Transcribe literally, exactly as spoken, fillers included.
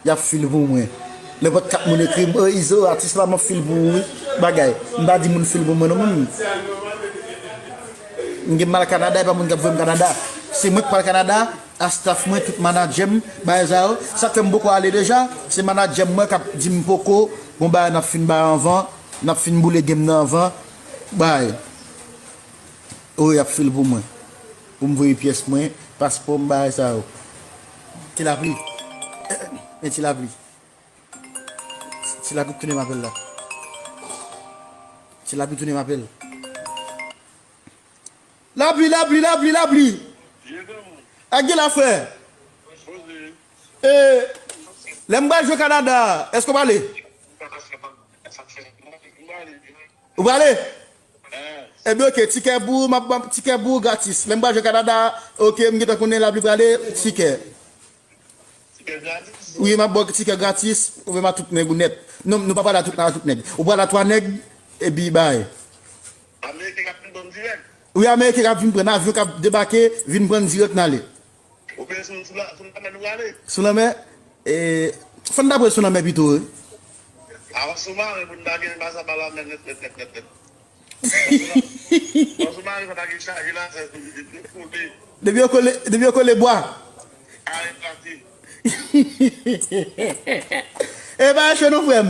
Y ap fil pou mwen. Nenpòt kat moun ekri m, "O Izo, atis la, m ap fil pou ou wi." Bagay. M pa di moun fil pou mwen non, menm. M gen mal Kanada, e pa moun k ap voye m Kanada. Se mwen k pral Kanada, a staff mwen, tout manadjè m, bagay sa yo. Sa k fè m poko ale deja, se manadjè m mwen k ap di m poko, bon bagay n ap fin bay anvan, n ap fin boule game nan anvan, bagay. O, y ap fil pou mwen. Pou m voye pyès mwen, paspò m, bagay sa yo. Ti lapli. Men ti lapli. Ti lapli tounen m apèl la. Ti lapli tounen m apèl. Lapli, lapli, lapli, lapli. Ak gen la, frè. E, lè m pral jwe Kanada, èske w prale? Ou prale? Ebyen, oke, tikè pou ou, m ap ban tikè pou ou gratis. Lè m pral jwe Kanada, oke, m gentan konnen lapli prale, tikè. Wi, m ap ba w tikè gratis, ou menm a tout nèg ou nèt. Non, nou pa prale a tout, a tout nèg. Ou prale a twa nèg, epi bay. Ameriken k ap vin pran m dirèk. Wi, Ameriken k ap vin pran, avyon k ap debake, vin pran n dirèk n ale. Oubyen sou, sou la, sou lanmè nou prale? Sou lanmè? E, fò n ta pran sou lanmè pito, wi. Avan sou maren, pou n ta gen pase pa lanmè nèt, nèt, nèt, nèt, nèt. Avan sou maren, fò n ta gen chaje la, se pou li, li, li kole. Depi yo kole, depi yo kole bwa. A, e pati. E pa cho non, frè m.